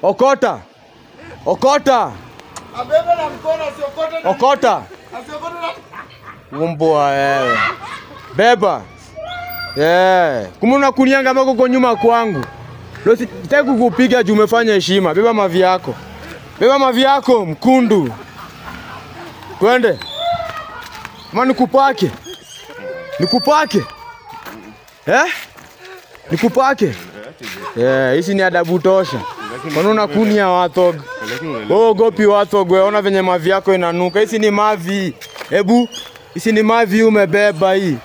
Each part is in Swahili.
Okota. Okota. Abebe na mkono asiokote na. Okota. Asiokote na. Umbwa wewe. Beba. Yeah. Kumbe unakunianga ambako uko nyuma kwangu. Leo sitaki kukupiga juu umefanya heshima. Beba mavi yako. Beba mavi yako mkundu. Twende. Ama nikupake. Nikupake. Eh? Nikupake. Yeah, hizi ni adabu tosha. Kwani unakunia warthog? Wewe ogopi warthog wewe, ona venye mavi yako inanuka. Hizi ni mavi. Hebu, hizi ni mavi umebeba hii.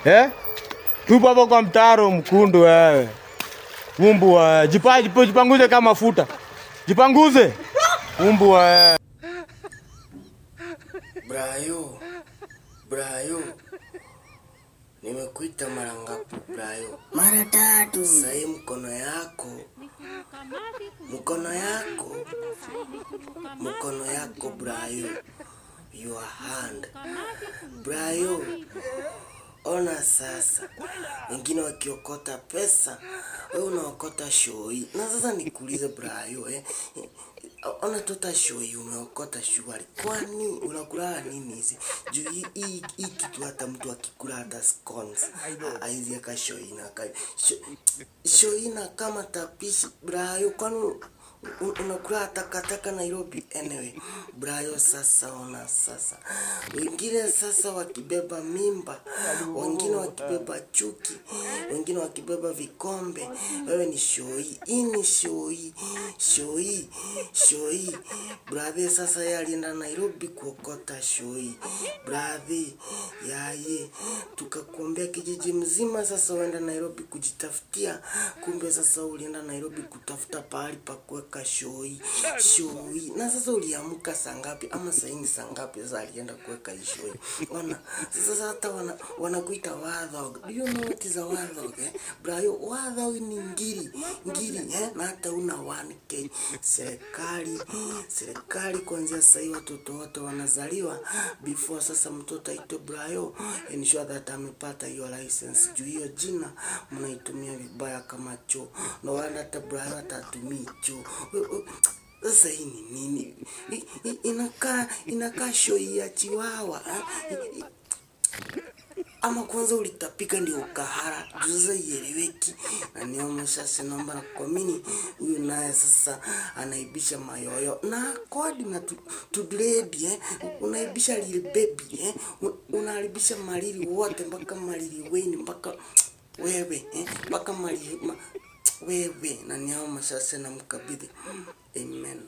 Eh? Tupa hapo kwa mtaro mkundu wewe. Umbu wewe. Jipanguze kama mafuta. Jipanguze. Umbu wewe. Brayo, Brayo, nimekuita mara ngapi Brayo? Mara tatu. Sahii mkono yako Brayo, your hand Brayo. Ona sasa, wengine wakiokota pesa, wewe unaokota shoi. Na sasa nikuulize Brayo, ona tota shoi umeokota shuari. Kwani unakula nini hizi? Juu hii kitu hata mtu akikula hata scones haizi aka shoi na kai. Shoi na kama tapishi Brayo, kwani unakula takataka Nairobi? Anyway, Brayo sasa ona sasa. Wengine sasa wakibeba mimba, wengine wakibeba chuki, wengine wakibeba vikombe. Wewe ni shoi, hii ni shoi, shoi, shoi. Brother sasa yeye alienda Nairobi kuokota shoi. Brother, yaye, tukakuombea kijiji mzima sasa uenda Nairobi kujitafutia. Kumbe sasa ulienda Nairobi kutafuta pahali pa kuweka shoi, shoi. Na sasa uliamka saa ngapi ama saa hii ni saa ngapi sasa alienda kuweka hii shoi? Ona, sasa hata wanakuita warthog. Do you know what is a warthog, eh? Brayo, warthog ni ngiri, ngiri, eh? Na hata una 1K. Serikali kuanzia sasa hii watoto wote wanazaliwa before sasa mtoto aitwe Brayo, ensure that amepata hiyo license. Juu hiyo jina mnaitumia vibaya kama choo. No wonder hata Brayo atatumii choo. Sasa hii ni nini? Inakaa shoi ya chiwawa. Ama kwanza ulitapika ndio ukahara. Sasa ieleweki. Na niomba sasa, naomba na kuamini huyu naye sasa anaibisha mayoyo. Na kodi na to dread, eh? Unaibisha little baby, eh? Unaharibisha malili wote mpaka malili weni mpaka wewe, eh? Mpaka malili wewe. Na niomba sasa na mkabidhi. Amen.